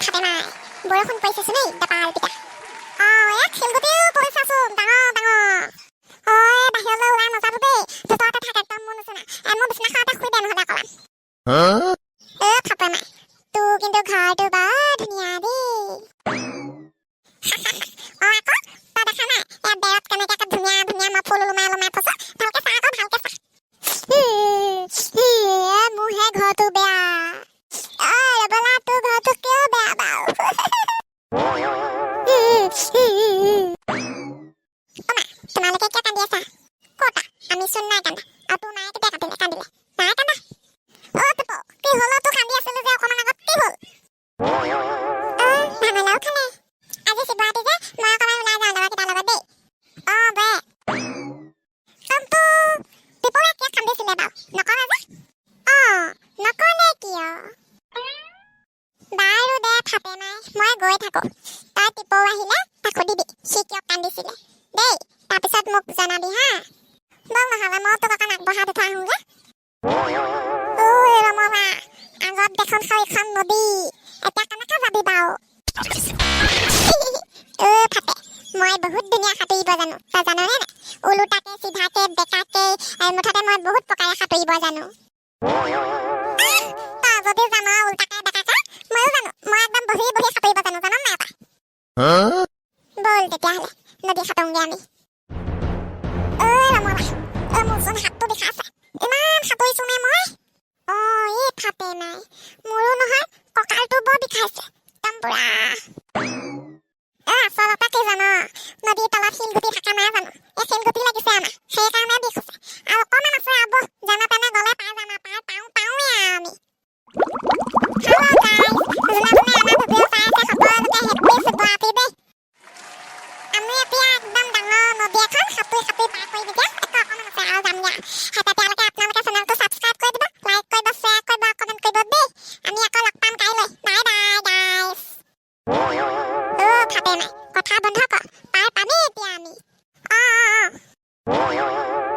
ফাটে মাই, বৰষুণ পৰিছেচোন। এই দপাল পিতা। অ, ইয়াত শিলগুটিও পৰিছেচোন ডাঙৰ ডাঙৰ। ঐ, বাহিৰলৈ ওলাই নাযাবি দেই, ভিতৰতে থাক একদম। মোৰ নিচিনা মোৰ বিচনাখনতে শুই দে নহ'লে অকণমান। এ ফাপে মাই, তোৰ কিন্তু ঘৰটো বৰ ধুনীয়া দেই। অ, আকৌ তই দেখা নাই ইয়াত বেৰত কেনেকে ধুনীয়া ধুনীয়া মই ফুল ওলোমাই ওলোমাই থৈছো? ভালকে চা আকৌ, ভালকে চা। মোৰহে ঘৰটো বেয়া। অ ৰবলা, তোৰ ঘৰটো কিয় বেয়া বাৰু? অ মা, তোমালোকে কিয় কান্দি আছা? ক'তা, আমি চোন নাই কান্দা। আৰু তোৰ মায়ে কেতিয়া কান্দিলে? কান্দিলে নাই কান্দা। অ টিপৌ, কি হ'ল? অ, তোৰ কান্দি আছিলো যে অকণমান আগত, কি হ'ল? অ, ভাঙলাও খালে। আজি শিৱৰাত্ৰি যে, মই অকণমান ওলাই যাওঁ লগৰকেইটাৰ লগত দেই। অ বে, কিন্তু টিপৌৱে কিয় কান্দিছিলে বাৰু? নকলে যে। অ, নকলে কিয় বাৰু? দে ফাপে মাই, মই গৈ থাকো। তই টিপৌ আহিলে তাক সুধিবি সি কিয় কান্দিছিলে দেই। তাৰপিছত মোক জনাবি হা। ব'ল নহ'লে, মই তোক অকণ আগবঢ়াই দি থৈ আহোঁগে। ঐ ৰমলা, আগত দেখোন সেইখন নদী, এতিয়া কেনেকে যাবি বাৰু? অ ফাটে, মই বহুত ধুনীয়া সাঁতুৰিব জানো, তই জাননে নাই? ওলোটাকে, চিধাকে, বেকাকে, মুঠতে মই বহুত প্ৰকাৰে সাঁতুৰিব জানো। তই যদি জান ওলোটাকে বেকাকে, ময়ো জানো। মই একদম বহি বহি সাঁতুৰিব জানো, জান নাই তই? ব'ল তেতিয়াহ'লে, নদী সাঁতোংগে আমি। ঐ ৰমলা, ঐ, মোৰচোন হাতটো বিষাইছে, ইমান সাঁতুৰিছো নে মই? অ এই ফাটে নাই, মোৰো নহয় কঁকালটো বৰ বিষাইছে একদম পুৰা। এ আচলতে কি জান, নদীৰ তলত শিলগুটি থকা নাই জানো? এই শিলগুটি লাগিছে আমাৰ, সেইকাৰণে বিষ হৈছে। আৰু অকণমান আছে আৰু, বহ, যেনে তেনে গ'লে পাই যাম আৰু, পাই পাওঁ পাওঁৱে আৰু আমি। হেল্ল' গাইজ, যোনে যোনে আমাৰ ভিডিঅ' চাই আছে সকলোকে হেপ্পী শিৱৰাত্ৰি দেই। আমি এতিয়া একদম ডাঙৰ নদী এখন সাঁতুৰি সাঁতুৰি পাৰ কৰিম। এতিয়া একো অকণমান আছে আৰু, যামগে আৰু। সেই তেতিয়ালৈকে আপোনালোকে চেনেলটো ছাবস্ক্ৰাইব কৰি দিব, লাইক কৰিব, শ্বেয়াৰ কৰিব, কমেণ্ট কৰিব দেই। আমি আকৌ লগ পাম কাইলৈ। Bye bye guys. অ ফাটে নাই, কথা বন্ধ কৰ, পাৰ পামেই এতিয়া আমি। অ অ অ।